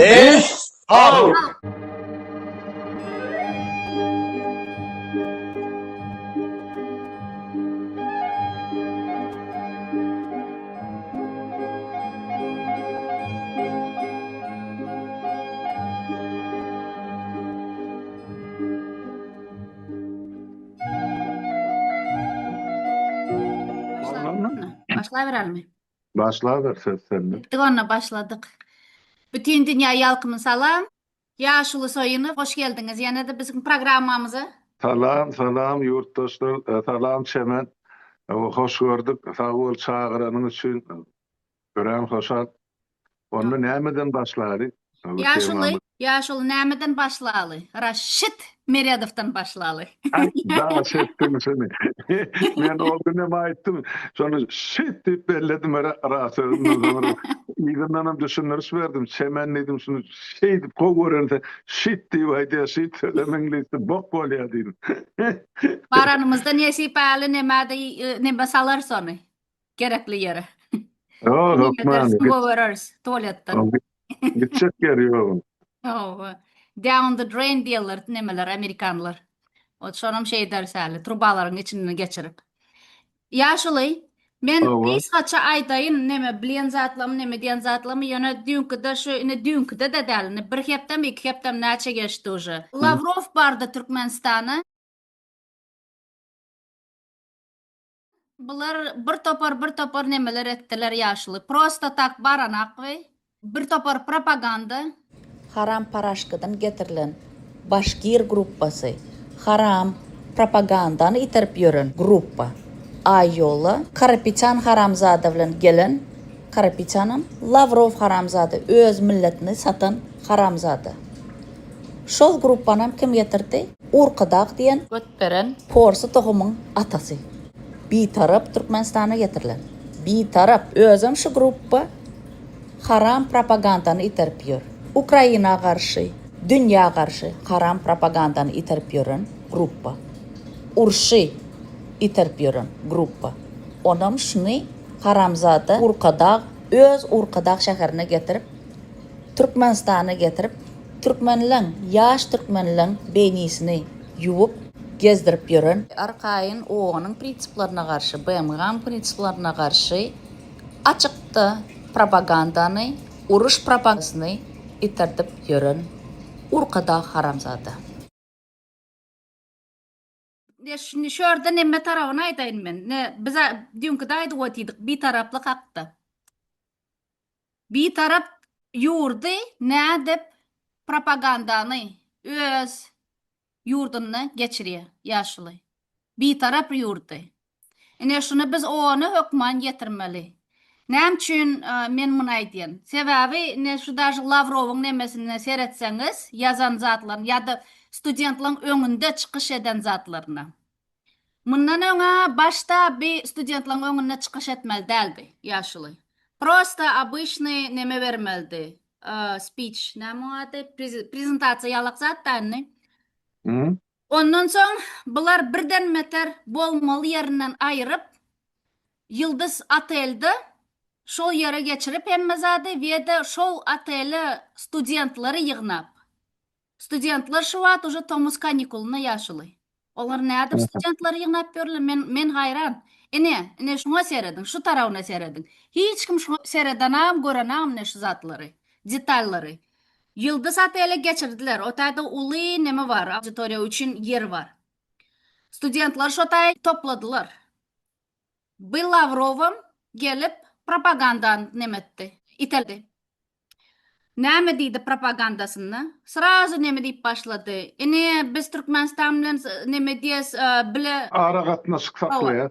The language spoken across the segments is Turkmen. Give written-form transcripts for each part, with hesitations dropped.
Biz halk! Başlaberelmi? Başlaber söz sende. Gitdik onda başladyk. Bütün dünýä ýalkymy salam. Ýaşuly Soýunow hoş geldiňiz ýene-de biziň programmamyza. Salam salam ýurtdaşlar salam Çemen hoş gördük sag bol çagyranyň üçin örän hoşal onda nämeden başlaly Ýaşuly Ýaşuly nämeden başlaly Raşit Meredowdan başlaly. Daş etdiň şuny. Men ol günem aýtdym. Şony şit diýip belledim ras sözümden soňra. Yzyndanam düşündiriş berdim. Çemen diýdim şuny şeýdip gowy görense şit diýip aýdýar, şit sözem iňlisçe bok bolýar diýdim. Baranymyzda nesip äli nemede neme salarys ony. Gerekli ýere. Ýok, hökman. Gowereris tualetden. Gitjek ýeri ýok. Hawa. Down the drain diýerler nemeler, amerikanlar. Ot şonam şeý ederis häli, trubalaryň içinden geçirip. Ýaşuly, men gysgaça aýdaýyn, neme bilen zatlamy, neme diýen zatlamy, ýöne düýnküde şu, indi düýnküde-de däl, indi bir hepdemi, iki hepdemi näçe geçdi uje. Lawrow bardy Türkmenistana. Bular bir topar bir topar nemeler etdiler ýaşuly. Prosta tak baranak we bir topar propaganda. Haram paraşkadan getirilen başgir gruppasy haram propagandany iterip ýören gruppa. Aýola Karapetyan haramzada bilen gelen Karapetyanam Lawrow haramzada öz milletini satan haramzada. Şol gruppanam kim getirdi? Urkadag diýen götberen porsy tohumyň atasy. Bitarap Türkmenistana getirilen. Bitarap. Özem şu gruppa haram propagandany iterip ýör. Ukraina garşy, dünýä garşy haram propagandany iterip ýören gruppa. Urşy iterip ýören gruppa. Onam şuny haramzada Urkadag öz Urkadag şäherine getirip Türkmenistana getirip Türkmenleň, ýaş türkmenleň beýnisini ýuwup, gezdirip ýören, arkaýyn OON-yň prinsiplerine garşy, BMG-niň prinsiplerine garşy açykda propagandany, uruş propagandasyny iterdip ýören Urkadag haramzada. Ne şindi şu ýerde neme tarabyny aýdaýyn men. Ne biz düýnki-de aýdyp otyrdyk bitaraplyk hakda. Bitarap ýurdy nädip propagandany öz ýurdunda geçirýär ýaşuly. Bitarap ýurdy. Ine şuny biz ony hökman ýetirmeli. Näme üçin men muny aýdýan? Sebäbi ine şu daže Lawrowyň nemesine seretseňiz, ýazan zatlaryny ýa-da studentlaryň öňünde çykyş eden zatlaryna. Mundan öňä başda bi studentlaryň öňünde çykyş etmeli däldi ýaşuly. Prosta obyçnyý neme bermelidi. Speech näme oň ady? Prezentasiýa ýalak zat-da indi. Ondan soň bular birden beter bolmaly ýerinden aýyryp, Ýyldyz otelde şol ýere geçirip hemme zady we-de şol otele studentleri ýygnap. Studentler şu wagt uje tomus kanikulynda ýaşuly. Olar nädip studentleri ýygnap ýörler men men haýran. Ine, ine şuňa serediň, şu tarabyna serediň. Hiç kim şuňa seredenagam, görenagam ine şu zatlary, detallary. Ýyldyz otele geçirdiler. O taýda uly neme bar, auditoriýa üçin ýer bar. Studentleri şo taýa topladylar. By Lawrowam gelip propagandany neme etdi, iteldi. Näme diýdi propagandasynda? Srazu neme diýip başlady. Ine, biz Türkmenistan bilen neme diýes, bile Aragatnaşyk saklaýas.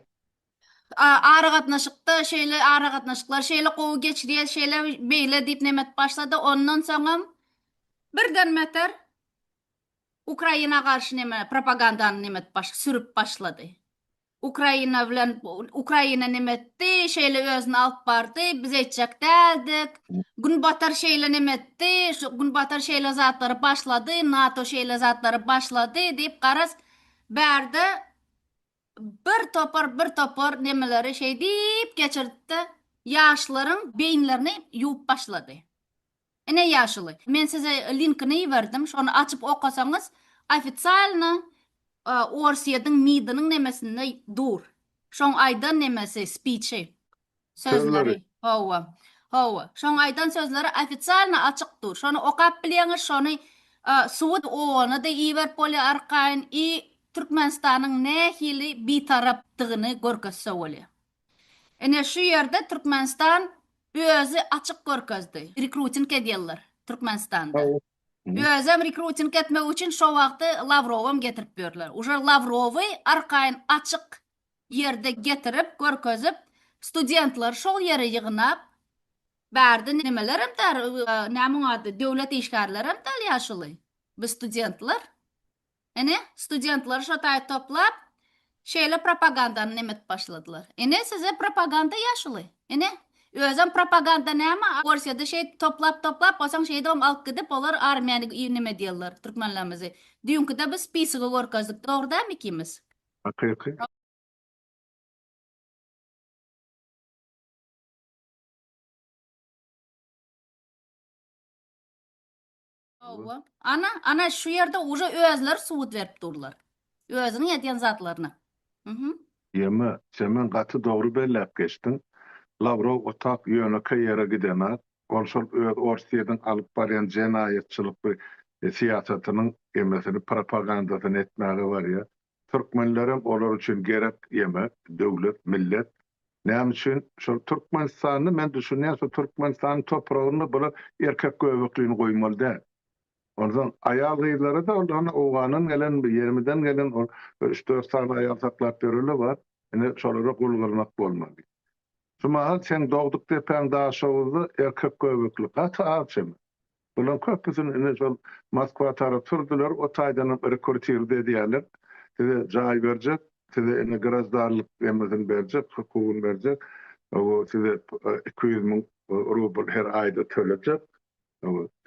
Aragatnaşykda şeýle aragatnaşyklar şeýle gowy geçirýär, şeýle beýle diýip neme edip başlady. Ondan soňam birden beter Ukraina garşy neme propagandany neme edip baş sürüp başlady. Ukraina bilen Ukraina neme etdi, şeýle özüni alyp bardy, biz etjek däldik. Günbatar şeýle neme etdi, şu Günbatar şeýle zatlary başlady, NATO şeýle zatlary başlady diýip garaz bärde Bir topar bir topar nemeleri şeý diýip geçirdi-de, ýaşlaryň beýinlerini ýuwup başlady. Ine ýaşuly, men size linkini iberdim, şony açyp okasaňyz, ofitsialno Orsýetiň MID-niň nemesinde dur. Şoň aýdan nemesi, spiçi. Sözleri. Hawa. Hawa. Şoň aýdan sözleri ofitsialno açyk dur. Şony okap bilýäňiz, şony subut OON-a-da iberip bolýar arkaýyn i Türkmenistanyň nähili bitarapdygyny görkezse bolýar. Ine şu ýerde Türkmenistan özi açyk görkezdi. Rekruting edýärler Türkmenistanda. Özem rekruting etmek üçin şo wagty Lawrowam getirip ýörler. Uje Lawrowy arkaýyn açyk ýerde getirip görkezip studentleri şol ýere ýygnap bärde nemelerem däl näme oň ady döwlet işgärlerem däl ýaşuly bu studentler. Ine, studentleri şo taýy toplap, şeýle propagandany neme edip başladylar. Ine, size propaganda ýaşuly. Ine, özem propaganda näme, Orsýede şeýdip toplap-toplap, bolsaň şeýdibem alyp gidip, olar armiýany neme edýärler, türkmenlerimizi. Düýnküde biz spisogy görkezdik, dogry dälmi ikimiz? Hakyky. Hawa. Ana, ana şu ýerde uje özleri subut berip durlar. Özüniň edýän zatlaryna. Mhm. Ýeme, Çemen gaty dogry belläp geçdiň. Lawrow otap ýönekeý ýere gidenak. Ol şol öz Orsýediň alyp barýan jenaýatçylykly syýasatynyň emesini, propagandasyny etmäge barýar. Türkmenlerem olar üçin gerek ýeme, döwlet, millet. Näme üçin? Şol Türkmenistanda men düşünýän şol Türkmenistanyň topragynda bular erkek göbeklini goýmaly däl. Onsoň aýal gyzlara-da ol hany Owgandan gelen, ýermiden gelen ol bir üç-dört sany aýal saklap ýöreli bar. Ine şolara gul gyrnak bolmaly. Şu mahal seň dogduk depäň Daşoguzda erkek göbekli gaty az çemeli. Bularyň köpüsini ine şol Moskwa tarap sürdüler, o taýdanam rekrutird edýärler. Size jaý berjek, size ine graždanlyk emesini berjek, hukugyny berjek, o size 200 müň rubl her aýda tölejek.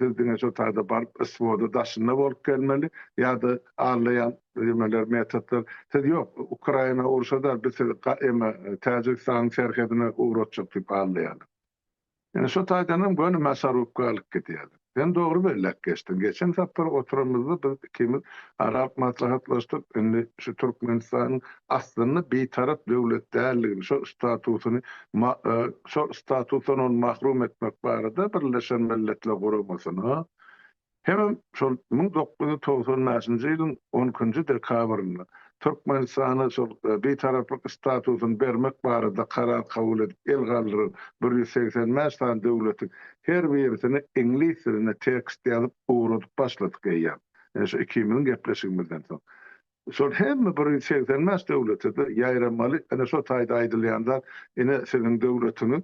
Siz diňe şo taýda baryp SWO-da daşynda bolup gelmeli ýa-da aldaýan emeler, metodlar. Siz ýok, Ukraina urşa däl, biz sizi eme Täjigistanyň serhedine ugratjak diýip aldaýarlar. Ine şo taýdanam göni masarubka alyp gidýärler. Sen dogry belläp geçdiň. Geçen sapar oturanymyzda biz ikimiz ara alyp maslahatlaşdyk. Indi şu Türkmenistanyň aslynda bitarap döwlet däldigini, şo statusyny şol statusdan ony mahrum etmek barada Birleşen Milletler Guramasyna Hemem şol 1995-nji ýylyň on ikinji dekabrynda Türkmenistana şol Bitaraplyk statusyny bermek barada karar kabul edip el galdyran 185 sany döwletiň her birisine iňlis dilinde tekst ýazyp ugradyp başladyk eýýäm. Ýöne şu ikimiziň gepleşigimizden soň. Şol hemme 185 döwlete-de ýaýramaly, ine şo taýda aýdylýan zat, ine siziň döwletiňiz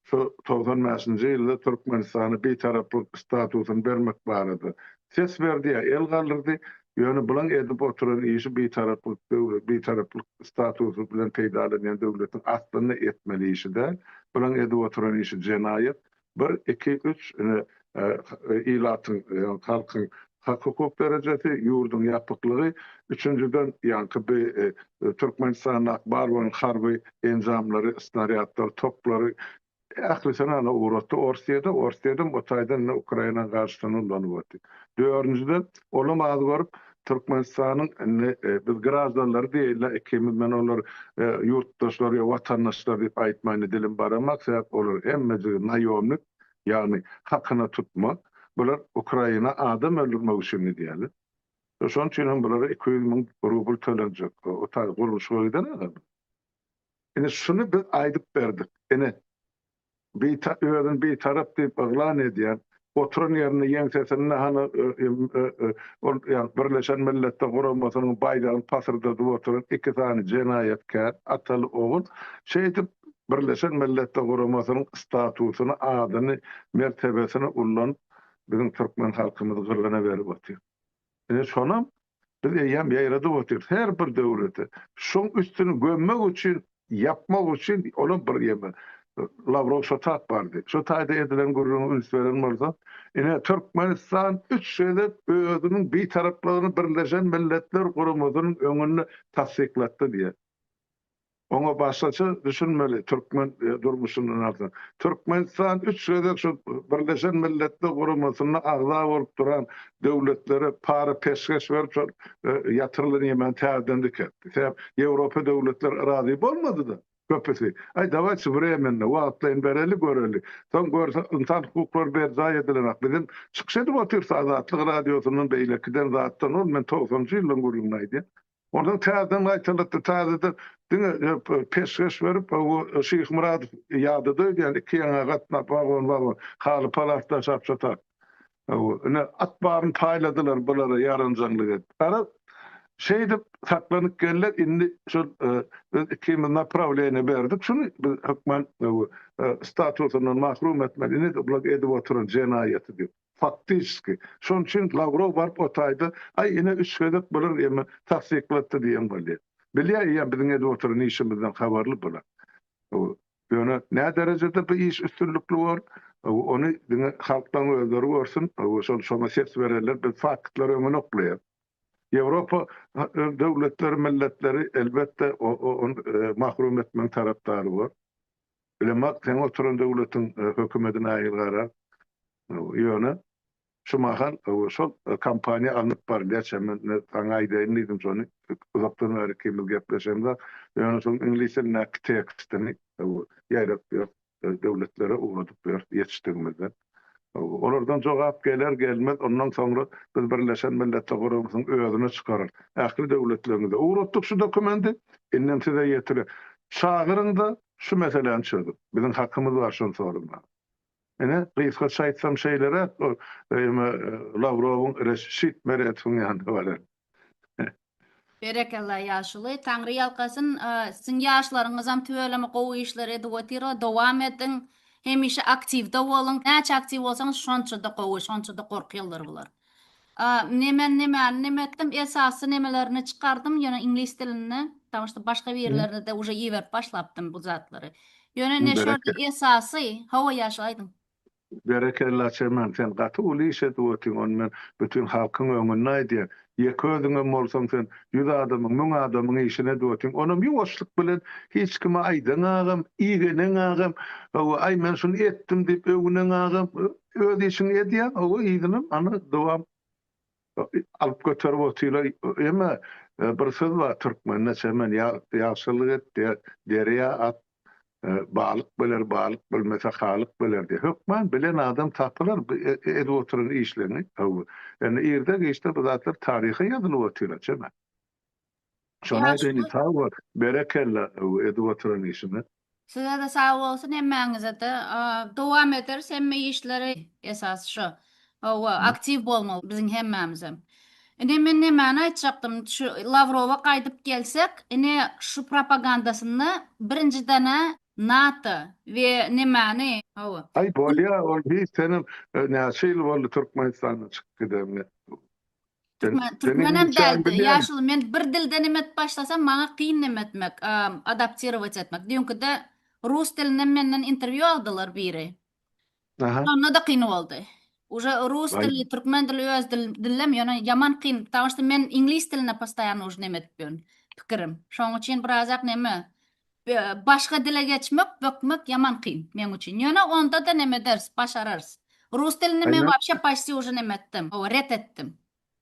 Şu 95-nji ýylda Türkmenistana Bitaraplyk statusyny bermek barada ses berdi ýa el galdyrdy. Ýöne bulaň edip oturan işi Bitaraplyk döwlet, Bitaraplyk statusy bilen peýdalanýan döwletiň aslynda etmeli işi däl. Bulaň edip oturan işi jenaýat. Bir, iki, üç, ine, ilatyň, ýagny halkyň hak-hukuk derejesi, ýurduň ýapyklygy, üçünjiden, ýaňky bi Türkmenistandaky bar bolan harby enjamlary, snarýadlary, toplary, ählisini ana ugratdy Orsýede, Orsýedem o taýdan ine Ukrainanyň garşysyna ulanyp otyr. Dördünjiden, olam az görüp, Türkmenistanyň indi biz graždanlary diýeýin-le ikimiz, men olary ýurtdaşlar ýa watandaşlar diýip aýtmaýyn dilim baramak, sebäp olar hemmejigi naýomnik, ýagny hakyna tutma. Bular Ukraina adam öldürmek üçin gidýärler. Şonuň üçin hem bulara 200 müň rubl tölenjek. O taý gurluşyga giden adamlar. Ine şuny biz aýdyp berdik. Ine Bita özüni bitarap diýip yglan edýän, oturan ýerinde ýeňsesinde hany ol ýa Birleşen Milletler Guramasynyň baýdagyny pasyrdadyp oturan iki sany jenaýatkär ataly-ogul şeýdip Birleşen Milletler Guramasynyň statusyny, adyny, mertebesini ullanyp biziň türkmen halkymyzy gyrgyna berip otyr. Ine şonam biz eýýäm ýaýradyp otyrys her bir döwlete. Şoň üstüni gömmek üçin, ýapmak üçin olam bir ýeme. Lawrow şo tap bardy. Şo taýda edilen gürrüňe üns beren bolsa, ine Türkmenistan üç gezek özüniň bitaraplygyny Birleşen Milletler Guramasynyň öňünde tassyklatdy diýýär. Oňa başgaça düşünmeli türkmen durmuşyndan alsaň. Türkmenistan üç gezek şu Birleşen Milletler Guramasynda agza bolup duran döwletlere para-peşgeş berip şol ýatyrylan ýemeni täzeden dikeltdi. Sebäp Ýewropa döwletleri razy bolmady-da köpüsi. Aý dawaýçy wremenno, wagtlaýyn bereli göreli. Soň görse ynsan hukuklary berjaý edilenak. Bizem çykyş edip otyrys Azatlyk radiosyndan beýlekiden zatdan ol men togsanjy ýyllaryň gürrüňini aýdýan. Ondan täzeden gaýtalatdy, täzeden diňe peşgeş berip, o Şyhmyradow ýadady öýdýän, iki ýaňa gatnap wagon-wagon haly-palas daşap şo tap. Ine, at baryny paýladylar bulara ýaranjaňlyk edip. Garaz, şeýdip saklanyp geldiler, indi şol biz ikimiz naprawleniýe berdik şuny, biz hökman statusyndan mahrum etmeli, ine bular edip oturan jenaýaty diýip. Faktiçeski. Şonuň üçin Lawrow baryp o taýda, aý ine üç gezek bular eme tassyklatdy diýen bolýar. Bilýär eýýäm biziň edip oturan işimizden habarly bular. Ýöne nä derejede bu iş üstünlikli bor, ony diňe halklaň özleri görsün, şol şoňa ses bererler, biz faktlary öňüne oklaýas. Ýewropa döwletleri, milletleri elbetde ony mahrum etmegiň tarapdary bor. Bilemok, seň oturan döwletiň hökümeti nähili garar. Ýöne şu mahal şol kampaniýa alnyp barylýar. Çemen, men saňa aýdaýyn diýdim şony. Uzakdan bäri ikimiz gepleşemzok. Ýöne şoň iňlis dilindäki tekstini ýaýradyp ýörüs, döwletlere ugradyp ýörüs ýetişdigimizden. Olardan jogap geler, gelmez, ondan soňra biz Birleşen Milletler Guramasynyň özüne çykararys. Ähli döwletleriňize ugratdyk şu dokumendi, indem size ýetirer. Çagyryň-da, şu meseläni çözüň. Biziň hakymyz bar şony soramaga. Ine, gysgaça aýtsam şeýleräk, ol Lawrowyň Reşit Meredowyň ýanyna baran. Berekella ýaşuly, Taňry ýalkasyn, siziň ýaşlaryňyzam tüweleme gowy işler edip otyr, dowam ediň, hemişe aktiwde boluň, näçe aktiw bolsaňyz şonçada gowy, şonçada gorkýarlar bular. Ne men nemäni neme etdim, esasy nemelerini çykardym, ýöne iňlis dilinde, потому что başga birlerine-de уже iberip başlapdym bu zatlary. Ýöne ne şol esasy, hawa ýaşuly aýdyň. Berekella Çemen sen gaty uly iş edip otyň ony men bütin halkyň öňünde aýdýan. Ýeke özüňem bolsaň sen ýüz adamyň müň adamyň işini edip otyň onam ýuwaşlyk bilen hiç kime aýdaňagam igeneňagam hawa aý men şuny etdim diýip öwüneňagam öz işiňi edýäň hawa yzynam ana dowam alyp göterip otylar eme bir söz bar türkmende Çemen ýagşylyk et derýa at Balyk biler, balyk bilmese Halyk biler diýýär. Hökman bilen adam tapylar bu edip oturan işlerini. Hawa. Indi irde-giçde bu zatlar taryha ýazylyp otyr çemen. Şony aýdaýyn, sag bol, berekella edip oturan işiňe. Size-de sag bolsun hemmäňize-de. Dowam ederis hemme işleri esasy şo. Hawa, aktiw bolmaly biziň hemmämizem. Ine men nämäni aýtjakdym, şu Lawrowa gaýdyp gelsek, ine şu propagandasynda birinjiden-ä NATO we nämäni, hawa. Aý bolýa ol hiç senem näçe ýyl boldy Türkmenistandan çykyp gidenine. Türkmen, türkmenem däldi. Ýaşuly men bir dilde neme edip başlasam maňa kyn neme etmek, adaptirować etmek. Düýnküde rus dilinden menden interwýu aldylar biri. Aha. Şonda-da kyn boldy. Уже rus Aý. dili, türkmen dili öz dil, dillem ýöne ýaman kyn. Потому что men iňlis dilinde postoýanno уже neme edip ýörün, pikirim. Şoň üçin birazak neme, e, başga dile geçmek, bökmek ýaman kyn meň üçin. Ýöne onda-da neme ederis, başararys. Rus dilini Aý men men wapşe почти уже neme etdim, hawa, ret etdim.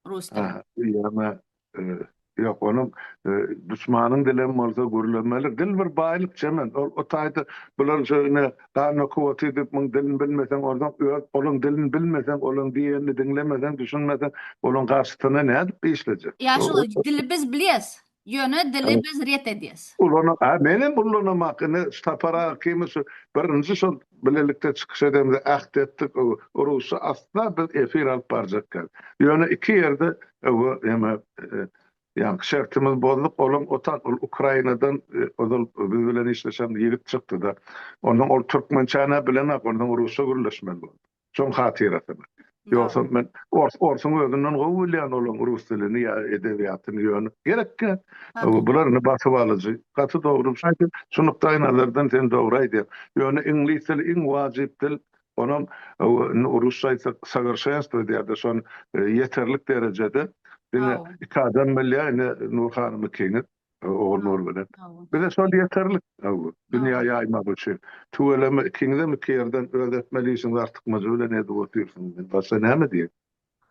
Rus dilini. Aha, ýöne e, ýok, onuň e, duşmanyň dilem bolsa gürlemeli. Dil bir baýlyk çemen. Ol o taýda bular şöyle gan okup otyr diýip muň dilini bilmeseň, oradan öz olaň dilini bilmeseň, olaň diýenini diňlemeseň, düşünmeseň, olaň garşysyna nädip işlejek? Ýaşuly, dili biz bilýäs. Ýöne dili biz ret edýäs. Ulana, a menem ulanamak, ine Sapar aga ikimiz şu birinji şol bilelikde çykyş edemizde äht etdik, rusça asla biz efir alyp barjak däl. Ýöne iki ýerde öwe eme ýaňky şertimizi bozduk, olam otan ol Ukrainadan ozal biz bilen işleşen ýigit çykdy-da. Onsoň ol türkmençä-nä bilenok, onsoň rusça gürleşmeli boldy. Şoň hatyrasyna. Ýogsam men ors orsuň özünden gowy bilýän olaň rus dilini ýa edebiýatyny ýöne gerekkä. Bular indi basyp alyjy. Gaty dogry aýdyň. Şu nukdaýnazardan sen dogry aýdýaň. Ýöne iňlis dili iň wajyp dil. Onam indi rusça aýtsak sowerşenstwo diýýärler şony ýeterlik derejede diňe iki adam bilýär ine Nurhanym ikiňiz. Ogulnur bilen. Bize şol ýeterlik dünýä ýaýmak üçin. Tüweleme ikiňizem iki ýerden öz etmeli işiňizi artykmajy bilen edip otyrsyňyz. Men başga näme diýeýin?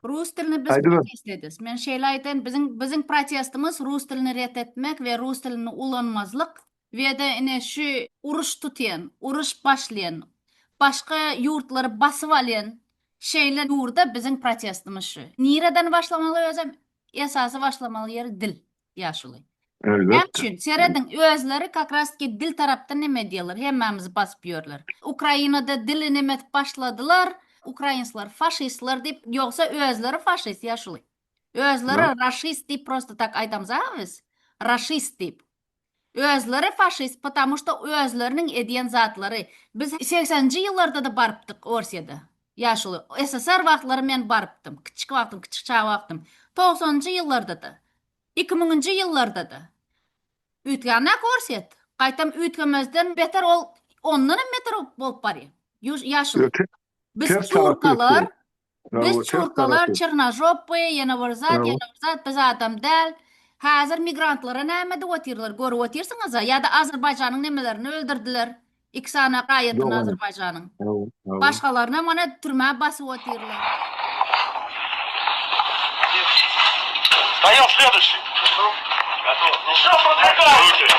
Rus dilini biz protest edis. Men şeýle aýdaýyn, biziň biziň protestimiz rus dilini ret etmek we rus dilini ulanmazlyk we-de ine şu uruş tutýan, uruş başlaýan, başga ýurtlary basyp alýan şeýle ýurda biziň protestimiz şu. Nireden başlamaly özem? Esasy başlamaly ýeri dil. Ýaşuly. Elbetde. Näme üçin? Serediň, özleri kak raz taky dil tarapdan neme edýärler, hemmämizi basyp ýörler. Ukrainada dili neme edip başladylar, ukrainsler faşistler diýip, ýogsa özleri faşist, ýaşuly. Özleri raşist diýip prosto tak aýdamyz-a biz. Raşist diýip. Özleri faşist, потому что özleriniň edýän zatlary. Biz segseninji ýyllarda-da barypdyk Orsýede. Ýaşuly, SSR wagtlary men barypdym. Kiçjik wagtym, kiçjik çaga wagtym. Togsanynjy ýyllarda-da, iki müňünji ýyllarda-da. Üýtgänok Orsýet. Gaýtam üýtgemezden beter ol ondanam beter bolup barýar. Ýaşuly. Biz çurkalar, Biz çurkalar, çernožopy, ýene bir zat, ýene bir zat, biz adam däl. Häzir migrantlara näme edip otyrlar, görüp otyrsyňyz-a? Ýa-da Azerbaýjanyň nemelerini öldürdiler. Iki sany raýatyny Azerbaýjanyň. Başgalaryny mana türmä basyp otyrlar. Daýaw sleduşi. Ýeşe prodwigaýmsýa.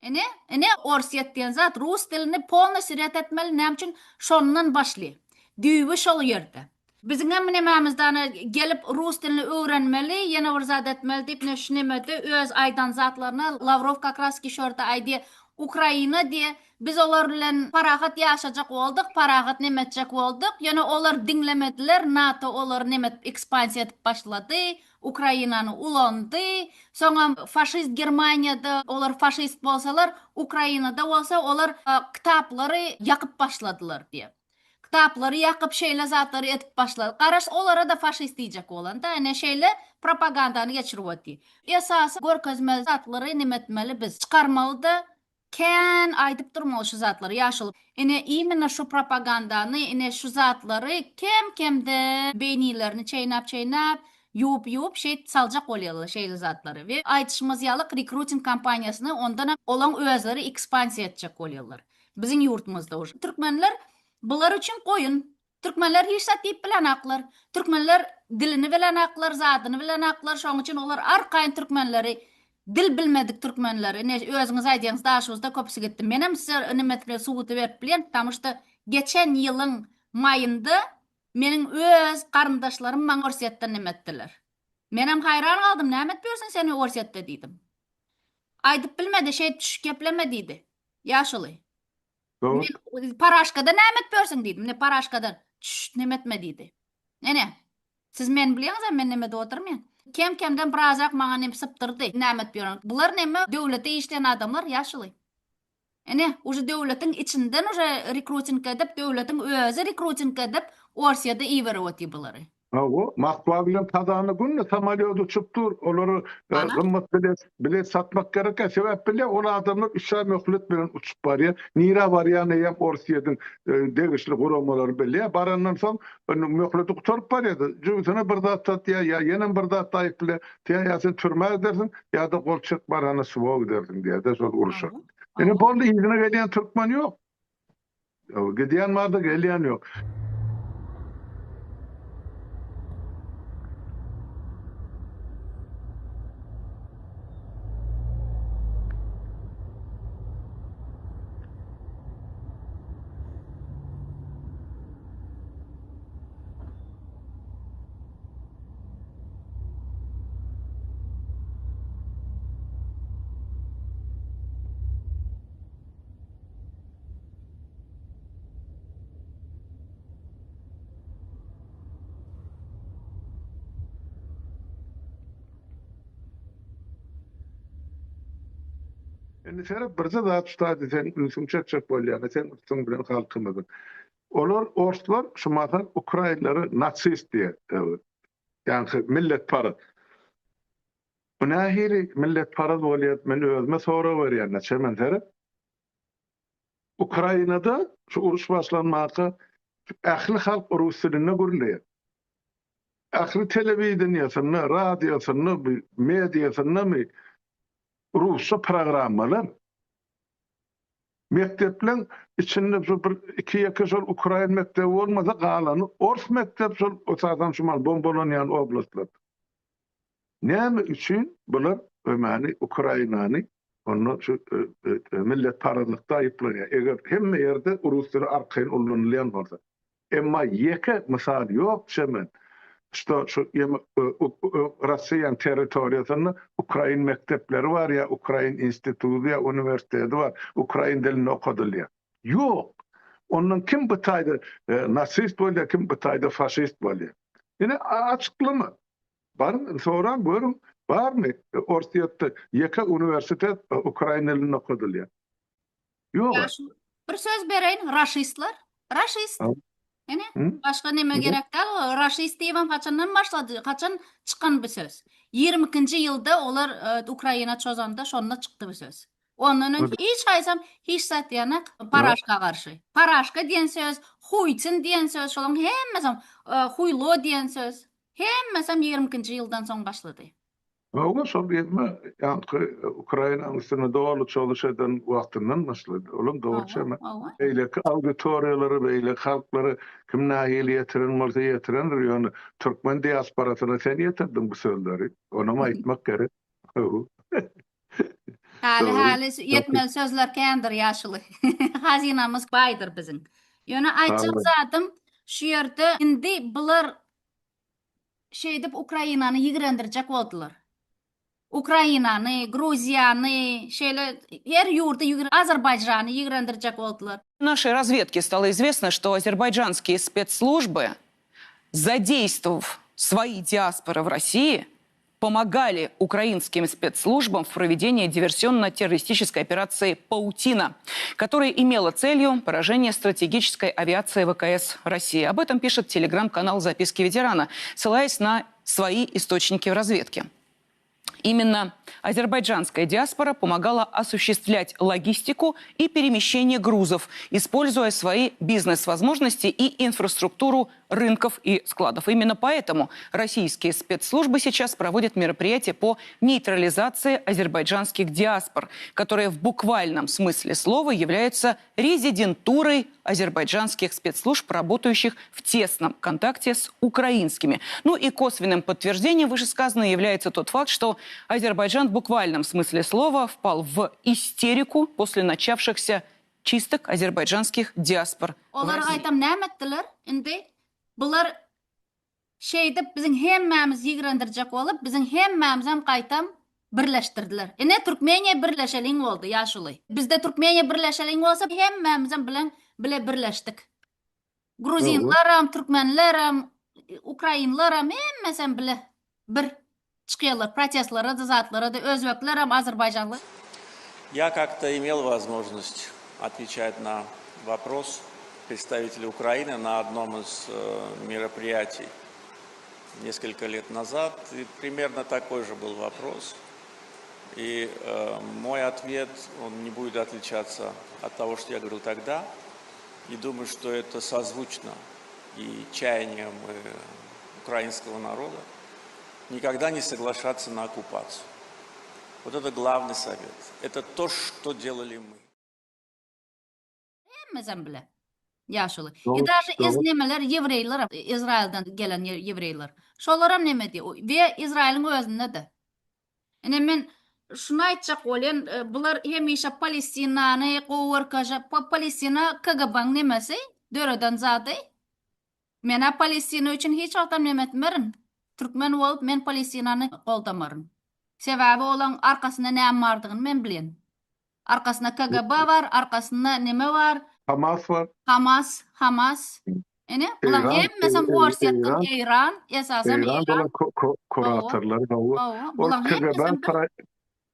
Ine, ine Orsýet diýen zat rus dilini polnosýu ret etmeli näme üçin şondan başly. Düýbi şol ýerde. Biziňem nemämizde ana gelip rus dilini öwrenmeli, ýene bir zat etmeli diýip ine şu nemede öz aýdan zatlaryna Lawrow kak raz ki şorda aýdýa Ukraina diýe biz olar bilen parahat ýaşajak bolduk, parahat neme etjek bolduk, ýöne olar diňlemediler, NATO olary neme edip ekspansiýa edip başlady, Ukrainany ulandy. Soňam faşist Germaniýada olar faşist bolsalar, Ukrainada bolsa olar kitaplary ýakyp başladylar diýip. Kitaplary ýakyp şeýle zatlary edip başlady. Garaş olara-da faşist diýjek bolanda ine şeýle propagandany geçirip otyr. Esasy görkezmeli zatlary neme etmeli biz çykarmalyda Kän aýdyp durmaly şu zatlary ýaşuly. Ine imенно şu propagandany ine şu zatlary kem kemden beýnilerini çeýnap çeýnap ýuwup ýuwup şeýt saljak bolýarlar şeýle zatlary we aýdyşymyz ýalyk rekruting kampaniýasyny ondanam olaň özleri ekspansiýa etjek bolýarlar biziň ýurtumyzda уже türkmenler bular üçin goýun Türkmenler hiç zat diýip bilenaklar. Türkmenler dilini bilenaklar, zadyny bilenaklar, şoň üçin olar arkaýyn türkmenleri dil bilmedik türkmenleri, ine özüňiz aýdýaňyz Daşoguzda köpüsi gitdi. Menem size ine mesele subuty berip bilýän, потому что geçen ýylyň maýynda meniň öz garyndaşlarym maňa Orsýetden neme etdiler. Menem haýran galdym, näme edip ýörsüň sen Orsýetde diýdim. Aýdyp bilmedi, şeýdip düşüp gepleme diýdi. Ýaşuly. Men paraşkada näme edip ýörsüň diýdim. Ne paraşkada çüş neme etme diýdi. Ene. Siz meni bilýäňiz men neme edip otyrmyn. Kem kemden birazrak maňa nem sypdyrdy. Näme edip ýören. Bular neme döwlete işleýän adamlar ýaşuly. Ene, uje döwletiň içinden uje rekruting edip, döwletiň özi rekruting edip, Orsýede iberip otyr bulary. Hawa, Moskwa bilen Kazana günde samolýot uçup dur. Olara gymmat bilet, bilet satmak gerek-ä. Sebäp bilýär, ol adamlar üç aý möhlet bilen uçup barýar. Nirä barýanyny eýýäm Orsýetiň degişli guramalary bilýär. Barandan soň, indi möhleti gutaryp barýar-da, jübüsine bir zat satýar ýa ýenem bir zat daýyp bilýär. Sen ýa sen türmä gidersiň, ýa-da gol çek barana SWO gidersiň diýýär-de şol urşa. Indi boldy, yzyna gelýän türkmen ýok. Gidýän barda gelýän ýok. Indi seret birje zat şu taýda seň ünsüňi çekjek bolýan seň üstüň bilen halkymyzyň. Olar orslar şu mahal ukrainlere nasist diýýär. Ýaňky milletparaz. Bu nähili milletparaz bolýar men özüme sorag berýän Çemen seret. Ukrainada şu uruş başlanmaka. Ähli halk rus dilinde gürleýär. Ähli telewideniýesinde, radiosynda, mediasynda rusça programmalar. Mekdepleň içinde şu bir iki-ýeke şol ukrain mekdebi bolmasa, galany ors mekdep şol esasan şu mal bombalanýan oblastlarda. Näme üçin bular ömäni Ukrainany onda şu milletparazlykda aýyplanýar? Eger hemme ýerde rus dili arkaýyn ullanylýan bolsa. Emma ýeke mysal ýok Çemen, şto şu Russiýanyň territoriýasynda ukrain mekdepleri bar ýa ukrain instituty ýa uniwersiteti bar, ukrain dilinde okadylýar. Ýok. Ondan kim bu taýda nasist bolýar, kim bu taýda faşist bolýar. Ine açyklama. Baryň soraň görüň barmy Orsýetde ýeke uniwersitet ukrain dilinde okadylýar. Ýok. Ýaşuly, bir söz bereýin, raşistler. Raşist. Ine, başga neme gerek däl, raşist diýibem haçandan başlady, haçan çykan bu söz? 22-nji ýylda olar e, Ukraina çozanda şonda çykdy bu söz. Ondan öň hiç haýsam hiç zat diýenek paraşka garşy. Paraşka diýen söz, huýçin diýen söz, şolaryň hemmesi e, huýlo diýen söz, hemmesem 22-nji ýyldan soň başlady. Hawa, şol gezme ýaňky Ukrainanyň üstüne doly çozuş eden wagtyndan başlady. Olam dogry çeme. Beýleki auditoriýalara, beýleki halklara kim nähili ýetiren bolsa ýetirendir, ýöne türkmen diasporasyna sen ýetirdiň bu sözleri. Onam aýtmak gerek. Häli häli ýetmeli sözler kändir ýaşuly. Hazynamyz baýdyr biziň. Ýöne aýtjak zadym şu ýerde indi bular Şeýdip Ukrainany ýigrendirjek boldular. Ukrainany, Gruziýany, şeýle her ýurdy ýigren Azerbaýjany ýigrendirjek boldular. Нашей разведке стало известно, что азербайджанские спецслужбы, задействовав свои диаспоры в России, помогали украинским спецслужбам в проведении диверсионно-террористической операции «Паутина», которая имела целью поражение стратегической авиации ВКС России. Об этом пишет телеграм-канал «Записки ветерана», ссылаясь на свои источники в разведке. Именно азербайджанская диаспора помогала осуществлять логистику и перемещение грузов, используя свои бизнес-возможности и инфраструктуру рынков и складов. Именно поэтому российские спецслужбы сейчас проводят мероприятия по нейтрализации азербайджанских диаспор, которые в буквальном смысле слова являются резидентурой азербайджанских спецслужб, работающих в тесном контакте с украинскими. Ну и косвенным подтверждением вышесказанного является тот факт, что Азербайджан в буквальном смысле слова впал в истерику после начавшихся чисток азербайджанских диаспор. Olar gaýtam näme etdiler? Indi bular şeýdip biziň hemmämizi ýigrendirjek bolup, biziň hemmämizem gaýtam birleşdirdiler. Ine Türkmeniýa birleşeliň boldy ýaşuly. Bizde Türkmeniýa birleşeliň bolsa hemmämizem bilen bile birleşdik. Gruzinlaram, türkmenlerem, ukrainlaram hemmesem bile bir çykýarlar protestlere-de zatlara-da özbeklerem, azerbaýjanlar. Я как-то имел возможность отвечать на вопрос представителя Украины на одном из мероприятий несколько лет назад. И примерно такой же был вопрос. И мой ответ, он не будет отличаться от того, что я говорил тогда. И думаю, что это созвучно и чаяниям украинского народа никогда не соглашаться на оккупацию. Вот это главный совет. Это то, что делали мы. Hemmesem bile. Ýaşuly. I daže iz nemeler ýewreýler Izraýyldan gelen ýewreýler. Şolaram neme diýýär. We Izraýylyň özünde-de. Ine men şuny aýtjak bolýan, bular hemişe Palestinany gowy görkezjek. Palestina KGB-niň nemesi, döreden zady. Men-ä Palestina üçin hiç wagtam neme etmerin. Türkmen bolup men Palestinany goldamaryn. Sebäbi olaň arkasynda näme bardygyny men bilýän. Arkasynda KGB bar, arkasynda neme bar? Hamas bar. Hamas, Hamas. Ine, bulaň hemmesem Orsýetden, Eýran, esasam Eýran. Eýran kuratorlary, hawa. Bulaň hemmesem bir.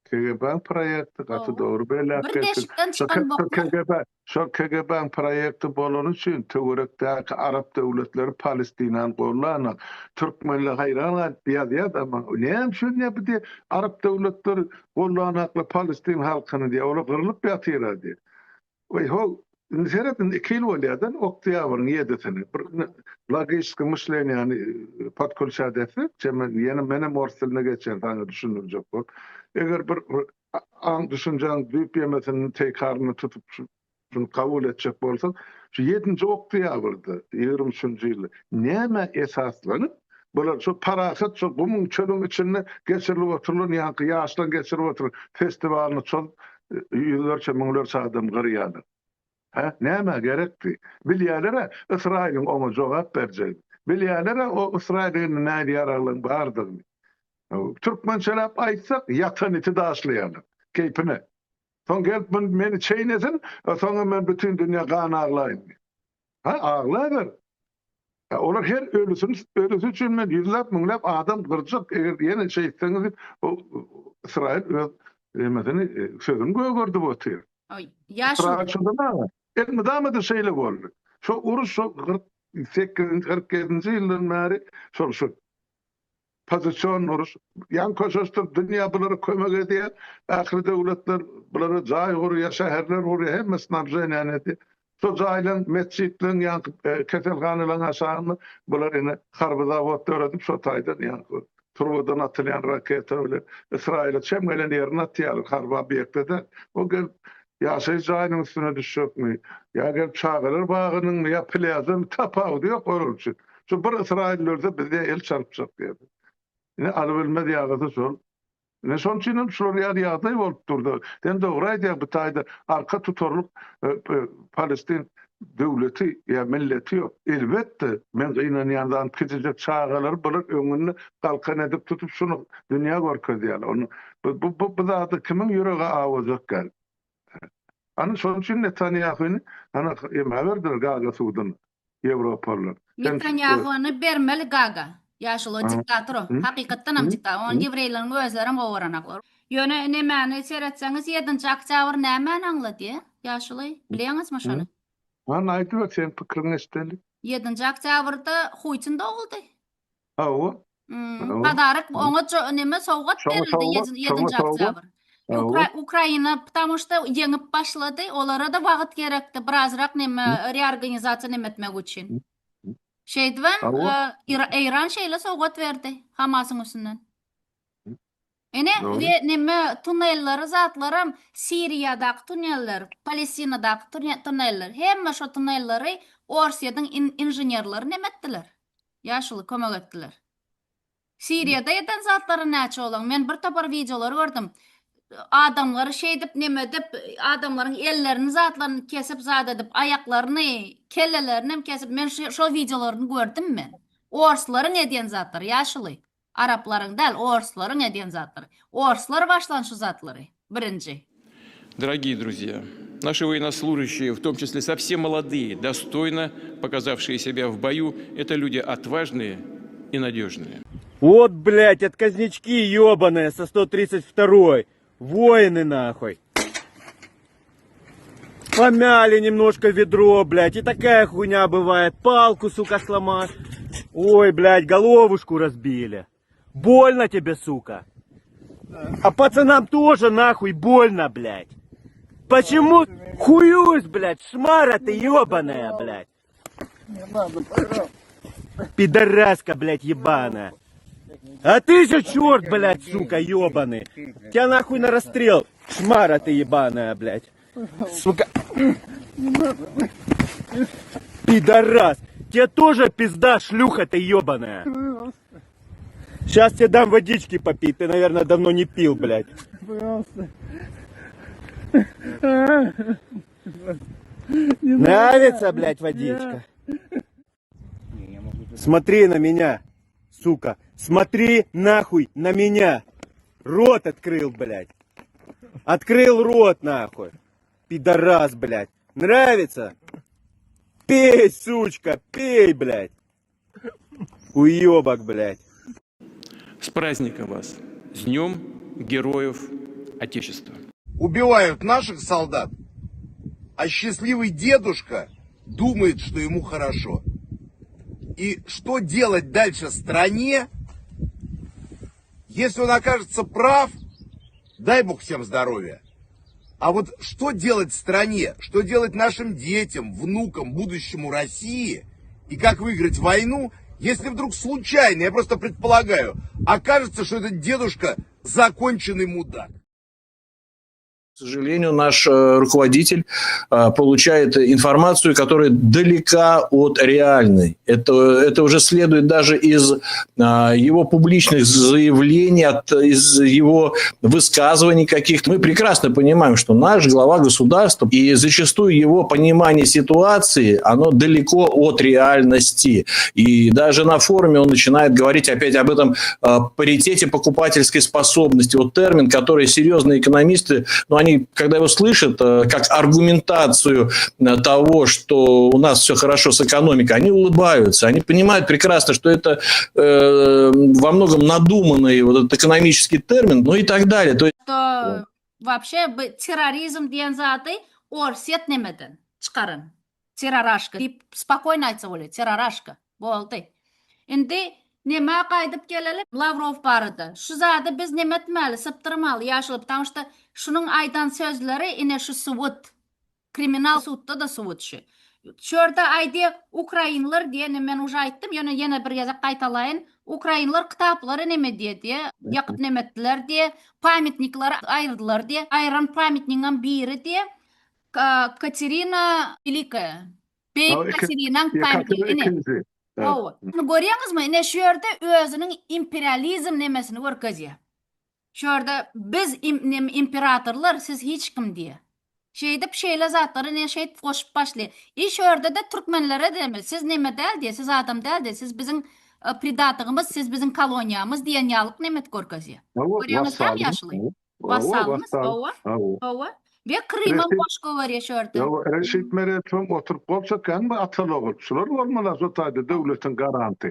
KGB-niň proýekti gaty dogry belläp Bir deşikden çykan boklar. KGB, şol KGB-niň proýekti bolany üçin töwerekdäki arap döwletleri Palestinany gollanok. Türkmenler haýran galyp ýazýar-da maňa, näme üçin diýýär bu diýýär, arap döwletleri gollanoklar Palestin halkyny diýýär, olar gyrlyp ýatyr-a diýýär. Weý how. Indi seret, indi iki ýyl bolýar-da, oktýabryň ýedisini. Bir logiçki myşleniýany podkulçat etsek, çemen, ýene menem ors diline geçýän saňa düşündirjek bolup. Eger bir aň düşünjäň düýp ýemesini teýkaryny tutup şuny kabul etjek bolsak, şu ýedinji oktýabrda, 23 üçünji ýylda nämä esaslanyp, bular şu parahat şu gumuň çölüň içinde geçirilip oturylan ýaňky ýaşlaryň geçirip oturan festiwalyny çozup ýüzlerçe müňlerçe adam gyrýarlar. Hä? Nämä gerekdi? Bilýärler-ä Ysraýylyň oňa jogap berjegini. Bilýärler-ä o Ysraýyl elinde nähili ýaraglaryň bardygyny. Türkmençeläp aýtsak, ýatan iti daşlaýarlar. Keýpine. Soň gelip meni çeýnesin, soňam men bütin dünýä gan aglaýyn diýip. Hä, aglaber. Hä, olar her ölüsini, ölüsi üçin men ýüzläp, müňläp adam gyrjak, eger ýene şeýtseňiz diýip, o Ysraýyl öz nemesini, sözüni gögerdip otyr. Ýaşuly. Ysraýyl şonda näme? Elmydama-da şeýle boldy. Şo uruş şo 48-nji, 47-nji ýyldan bäri şol şu Pozision uruş. Ýaňy köşeşdirip dünýä bulara kömek edýär. Ähli döwletler bulara jaý gurýar, şäherler gurýar, hemme snabženiýany edýär. Şo jaýlaň, metjitleň, ýaňky keselhanalaň aşagynda bular ine harby zawod döredip şo taýdan ýaňky turbadan atylýan raketa bilen Ysraýyla çem gelen ýerine atýarlar, harby obýekte däl. O gelip ýaşaýyş jaýynyň üstüne düşjekmi, ýa gelip çagalar bagynyňmy, ýa plýažamy tapawudy ýok olar üçin. Şu bir Ysraýyl ölse bizde el çarpjak diýdi. Ine alybilmez ýagysy şol. Ine şonuň üçin hem şular ýaly ýagdaý bolup durdy. Sen dogry aýdýaň bu taýda arka tutarlyk e, e, Palestin döwleti ýa milleti ýok. Elbetde men gynanýan zadym kiçijek çagalary bular öňünde galkan edip tutup şuny dünýä görkezýärler. Onu bu bu bu, bu zady kimiň ýüregi awajak gel. Ana şonuň üçin Netanýahuny ana ema berdiler Gaza suduny ýewropalylar. Netanýahuny bermeli Gaga. Ýaşuly o diktator o. Hakykatdan hem diktator. Ony ýewreýleriň özlerem gowy görenoklar. Ýöne nemäni seretseňiz ýedinji oktýabr nämäni aňladýa ýaşuly? Bilýäňizmi şony? Hany aýdyber seň pikiriňi eşideli. Ýedinji oktýabrda Huýtin doguldy. Hawa. Hmm, Podarok oňa neme sowgat berildi 7-nji oktýabr. Ukraina потому что ýeňip başlady, olara-da wagt gerekdi birazrak neme reorganizasiýa neme etmek üçin. Şeýdibem Eýran şeýle sowgat berdi Hamasyň üstünden. Ene we neme tunelleri zatlaram Siriýadaky tuneller, Palestinadaky tuneller, hemme şo tunelleri Orsýetiň inženerleri neme etdiler? Ýaşuly kömek etdiler. Siriýada eden zatlary näçe olaň? Men bir topar wideolary gördüm. Adamlary şeýdip neme edip, adamlaryň ellerini zatlaryny kesip zat edip, aýaklaryny, kellelerini hem kesip, men şo wideolaryny gördüm men. Orslaryň edýän zatlary ýaşuly. Araplaryň däl, orslaryň edýän zatlary. Orslar başlan şu zatlary birinji. Дорогие друзья, наши военнослужащие, в том числе совсем молодые, достойно показавшие себя в бою, это люди отважные и надежные. Вот, блядь, отказнички ебаные со 132-й. Воины нахуй. Помяли немножко ведро, блядь. И такая хуйня бывает. Палку, сука, сломали. Ой, блядь, головушку разбили. Больно тебе, сука. А пацанам тоже нахуй больно, блядь. Почему хуюсь, блядь, шмара ты ебаная, блядь. Пидораска, блядь, ебаная. А ты же черт, блядь, сука, ебаный. Тебя нахуй на расстрел. Шмара ты ебаная, блядь. Сука. Пидорас. Тебе тоже пизда, шлюха ты ебаная. Сейчас тебе дам водички попить. Ты, наверное, давно не пил, блядь. Нравится, блядь, водичка? Смотри на меня, сука. Смотри нахуй на меня. Рот открыл, блядь. Открыл рот, нахуй. Пидорас, блядь. Нравится? Пей, сучка, пей, блядь. Уебок, блядь. С праздником вас! С Днем Героев Отечества! Убивают наших солдат, а счастливый дедушка думает, что ему хорошо. И что делать дальше стране, если он окажется прав, дай бог всем здоровья. А вот что делать стране, что делать нашим детям, внукам, будущему России и как выиграть войну, если вдруг случайно, я просто предполагаю, окажется, что этот дедушка законченный мудак. К сожалению, наш э, руководитель э, получает информацию, которая далека от реальной. Это, это уже следует даже из э, его публичных заявлений, от, из его высказываний каких-то. Мы прекрасно понимаем, что наш глава государства и зачастую его понимание ситуации, оно далеко от реальности. И даже на форуме он начинает говорить опять об этом паритете покупательской способности. Вот термин, который серьезные экономисты, ну, они, когда его слышат, э, как аргументацию э, того, что у нас все хорошо с экономикой, они улыбаются, они понимают прекрасно, что это э, во многом надуманный вот этот экономический термин, ну и так далее. То есть Что вообще bu terrorizm diýen zady Orsýet nemeden çykaran. Terroraşka diýip spokojno aýtsa bolýar. Terroraşka. Boldy. Indi Nämä gaýdyp geleli Lawrow barada. Şu zady biz neme etmeli, sypdyrmaly ýaşuly, ptamşda şda şunuň aýdan sözleri ine şu subut. Kriminal sudda-da subut şu. Şu ýerde aýdýa ukrainler diýe ine men uje aýtdym ýöne ýene bir gezek gaýtalaýyn ukrainler kitaplary neme diýe diýe ýakyp neme etdiler diýe pamytnikleri aýyrdylar diýe aýyran pamytnigiňem biri diýe Katerina Welikaýa Beýik Katerinaň pamytnigi ine. Hawa. Indi görýäňizmi, ine şu ýerde özüniň imperializm nemesini görkezýär. Şu ýerde biz neme imperatorlar, siz hiç kim diýýär. Şeýdip şeýle zatlary ine şeýdip goşup başlaýar. I şu ýerde-de türkmenlere deme, siz neme däl diýýär, siz adam däl diýýär, siz biziň pridatygymyz, siz biziň koloniýamyz diýen ýalyk nemet görkezýär. Görýäňiz dämi ýaşuly? Wassalymyz, hawa. Hawa. We Krymam goş gowerýär şu ýerde. Ýok, Reşit Meredowam oturyp gol çekýän bu ataly ogul. Şular bolmaly şo taýda döwletiň garanty.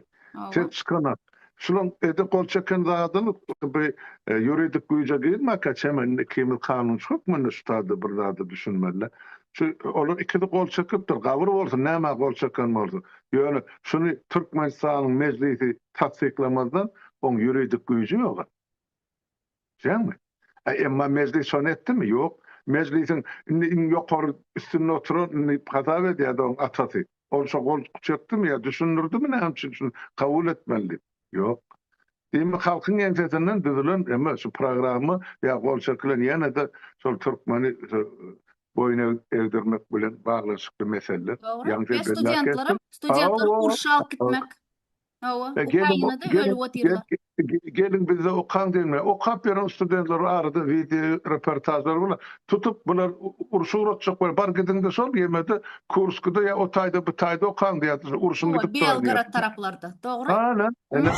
Ses çykanak. Şulaň edip gol çeken zadyny bu ýuridik güýje girmäkä çemen ikimiz kanunçy hökmünde şu taýda bir zada düşünmeli. Şu olar ikisi gol çekipdir. Gabyr bolsun nämä gol çeken bolsa. Ýöne şuny Türkmenistanyň mejlisi tassyklamazdan oň ýuridik güýji ýok. Düşýäňmi? A emma mejlis şony etdimi? Ýok. Mejlisiň indi iň ýokary üstünde oturan indi hasap edýärdi oň atasy. Ol şo gol çekdimi ýa düşündirdimi näme üçin şuny kabul etmeli diýip? Ýok. Diýmek halkyň ýeňsesinden düzülen eme şu programma ýa gol çekilen ýene-de şol türkmeni boýun egdirmek bilen baglanyşykly meseleler. Dogry. We studentlerem, studentleri urşa alyp gitmek. Hawa, Ukrainada ölüp otyrlar. Geliň bizde okaň diýme. Okap ýören studentler arada wideo reportažlar bolar. Tutup bular urşa ugratjak bolýar. Bar gidiňde şol ýemede Kurskda ýa o taýda bu taýda okaň diýýär. Urşuň gidip duran diýýär. Belgorod taraplarda. Dogry. Ana. Ene.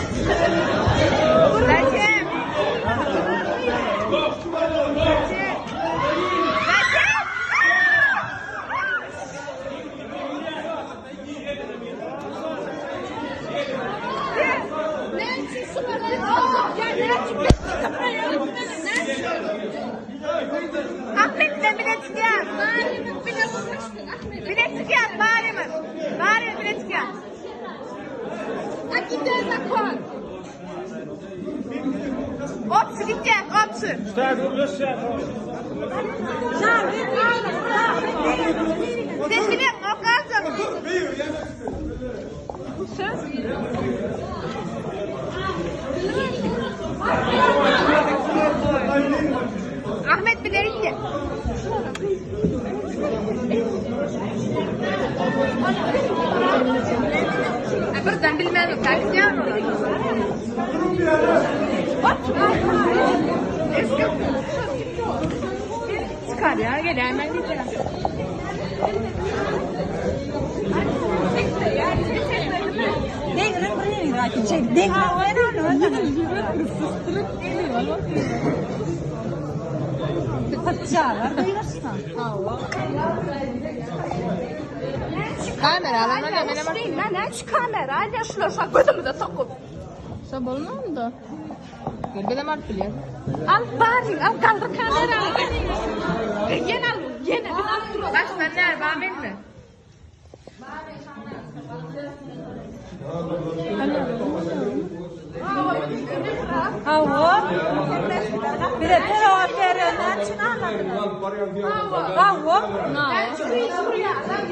Näme üçin almadylar? Hawa. Näme üçin gyz urýarlar?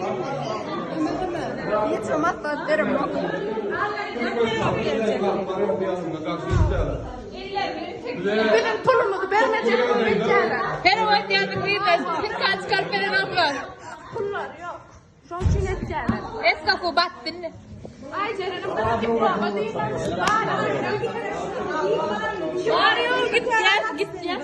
Hiç maslahat beremok. Biziň pulumyzy bermejek bolup etýärler. Her wagt ýazyň gyzlar, nikah çykaryp berenoklar. Pullary ýok. Şoň üçin etýärler. Eskafu batdy indi. Aýjerenim biziň diploma diýmemiz bar. Bar ýok gitýäs gitýäs.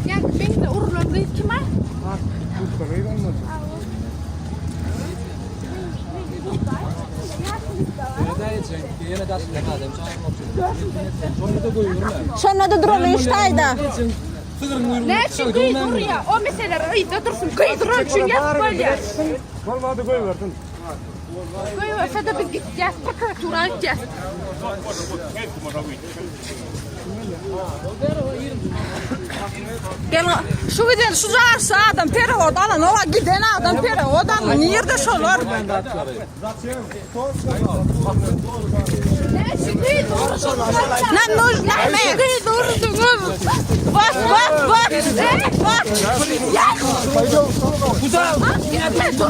Ýa meňde urulan gyz kim a? Şonda-da duraly iş taýda. Näçe gyz urýa? O meseleler yzda dursun. Gyz uran üçin ýazyp bolýar. Bolmady goýbersin. Goýberse-de biz gitýäs, prokuratura gitýäs. Gel şu giden şu jarşy adam perewod alan owa giden adam perewod aldy nirde şolar. Nam нужно Вот вот вот вот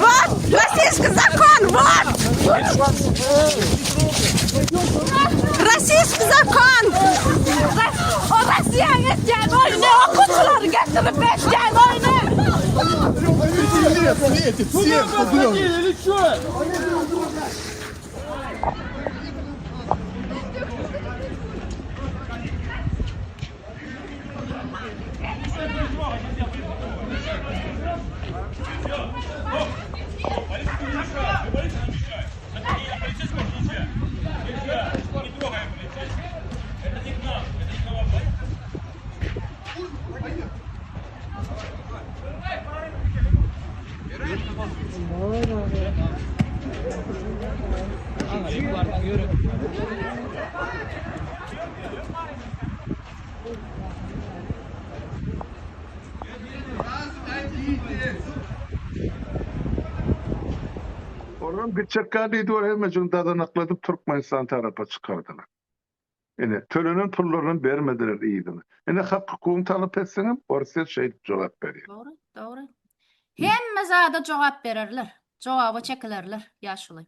Вот российский закон вот Российский закон! O Russiýaň etýän oýny, okuwçylary getirip etýän oýny. Olam gitjekkä diýdi ol hemmejigini dazanakladyp Türkmenistan tarapa çykardylar. Ine, tölenen pullaryny bermediler yzyna. Ine hak hukugyňy talap etseňem Orsýet şeýdip jogap berýär. Dogry, dogry. Hemme zada jogap bererler. Jogaba çekilerler, ýaşuly.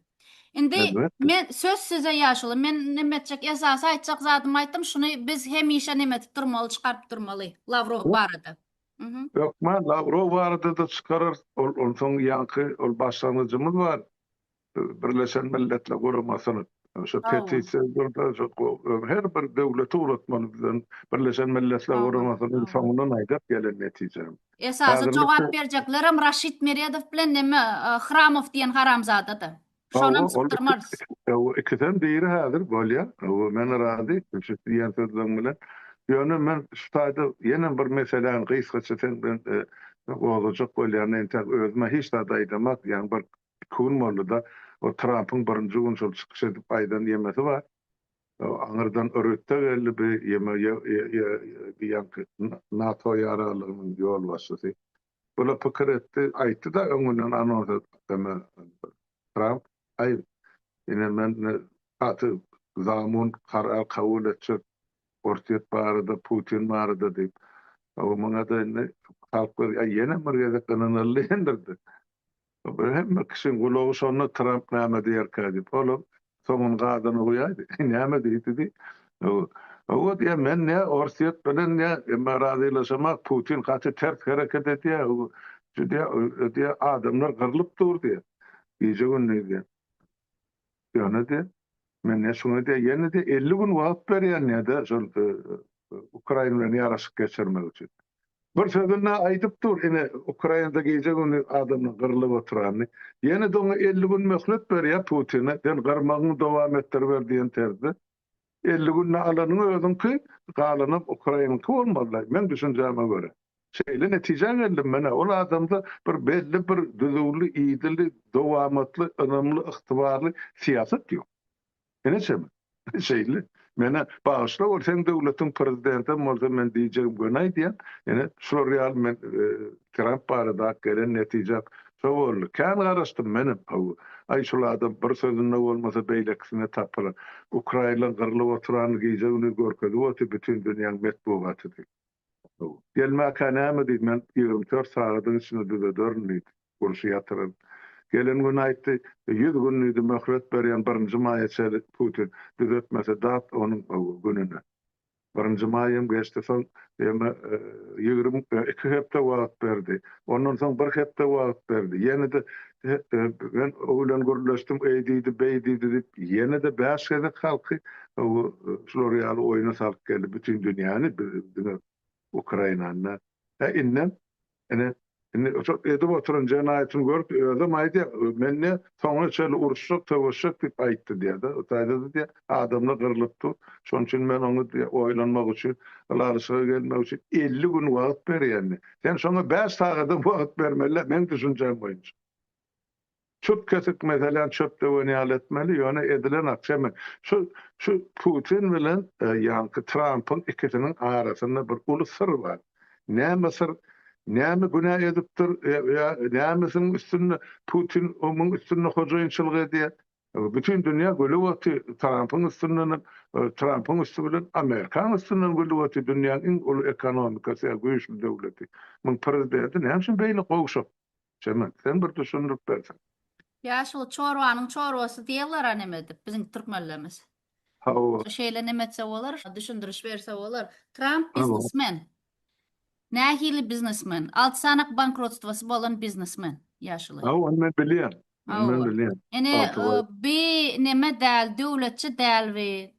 Indi Elbetde. men söz size ýaşuly. Men neme etjek esasy aýtjak zadymy aýtdym. Şuny biz hemişe neme edip durmaly, çykaryp durmaly Lawrow barada. Mhm. Hökman Lawrow barada-da çykararys. Ol onsoň ýaňky ol başlangyjymyz bar. Birleşen Milletler Guramasyny şo petisiýa durda şo her bir döwleti ugratmaly bizden Birleşen Milletler Guramasynyň soňundan aýdap gelen netijäm. Esasy jogap berjeklerem Raşid Meredow bilen neme Hramow diýen haramzadada. Şonam sypdyrmarys. Hawa ikisem diri häzir bolýa. Hawa men razy şu diýen sözleriň bilen. Ýöne men şu taýda ýene bir meseläni gysgaça sen bilen gozgajak bolýan entäk özüme hiç zat aýdamak ýagny bir Iki gün boldy-da, o Trampyň birinji gün şol çykyş edip aýdan ýemesi bar. Aňyrdan Rütte geldi bi ýeme bi ýaňky NATO ýaraglygynyň ýolbaşçysy. Bula pikir etdi, aýtdy-da öňünden anons edip eme Tramp, aý ine men gaty zamun karar kabul etjek Orsýet barada, Putin barada diýip. O muňa-da indi halk ýene bir gezek ynanyldy diýendirdi. Hemme kişiň gulagy şonda Tramp näme diýerkä diýip. Olam soňuny gazana guýaýdy. Näme diýdi diý. Hawa diýýär, men diýýär, Orsýet bilen diýýär, emma razylaşamak, Putin gaty ters hereket edýär. Diýýär, diýýär, adamlar gyrlyp dur diýýär. Gije-gündiz diýýär. Ýöne diýýär, men diýýär, şuňa diýýär, ýene diýýär, 50 gün wagt berýän diýýär-de, şol Ukraina bilen ýaraşyk geçirmek üçin. Bir sözünde aýdyp dur, ine, Ukrainada gije-gündiz adamlar gyrlyp oturanyny. Ýene-de oňa 50 gün möhlet berýär Putine, sen gyrmagyňy dowam etdiriber diýen terzde. 50 günde alanyň özüňki, galanam Ukrainiňki bolmaly, meň düşünjäme görä. Şeýle netijä geldim men-ä, ol adamda bir belli bir düzüwli, idili, dowamatly, ynamly, ygtybarly syýasat ýok. Ine çemen. Şeýle. Menä bagyşla ol seň döwletiň prezidentem bolsa men diýjegim göni aýdýan. Ine şular ýaly men Tramp barada gelen netijäm. Şo boldy. Kän garaşdym menem. Hawa. Aý, şul adam bir sözünde bolmasa beýlekisinde tapylar. Ukrainlaň gyrlyp oturanyny gije-gündiz görkezip otyr bütin dünýäň metbugaty diýip. Hawa. Gelmäkä näme diýdi, men 24 sagadyň içinde düzederin diýdi. Urşy ýatyraryn. Gelen güni aýtdy, ýüz gün diýdi, möhlet berýän birinji maýa çenli Putin düzetmese dat onuň gününe. Birinji maý hem geçdi, soň ýene 22 hepde wagt berdi. Ondan soň bir hepde wagt berdi. Ýene-de men o bilen gürleşdim, eý diýdi, beý diýdi diýip, ýene-de bäş gezek halky şular ýaly oýna salyp geldi. Bütin dünýäni, diňe Ukrainany däl. Hä indem Ine, indi şo edip oturan jenaýatyny görüp, özem aýdýar, men diýýär, soňuna çenli uruşjak, söweşjek diýip aýtdy diýýär-de. O taýda-da diýýär, adamlar gyrlyp dur. Şonuň üçin men oňa diýýär, oýlanmak üçin, ylalaşyga gelmek üçin 50 gün wagt berýän diýýär. Sen şoňa bäş sagadam wagt bermeli däl, meň düşünjäm boýunça. Çöp kesik meseläni çöp döwen ýaly etmeli, ýöne edilen akşam şu şu Putin bilen ýaňky Trampyň ikisiniň arasynda bir uly syr bar. Näme syr? Näme günä edipdir ýa nämesiniň üstünde Putin onuň üstünde hojaýynçylyk edýär? Bütin dünýä gülüp otyr Trampyň üstündenem, Trampyň üsti bilen Amerikanyň üstünden gülüp otyr dünýäň iň uly ekonomikasy ýa güýçli döwleti. Muň prezidenti näme üçin beýle gowşak? Çemen, sen bir düşündirip berseň. Ýaşuly çorbanyň çorbasy diýerler-a neme edip biziň türkmenlerimiz. Hawa. Şeýle neme etse bolar, düşündiriş berse bolar. Tramp biznesmen. Nähili biznesmen? Alty sanak bankrotstwosy bolan biznesmen, ýaşuly. Hawa, ony men bilýän. Ony men bilýän. Ine, bi neme däl, döwletçi däl bi.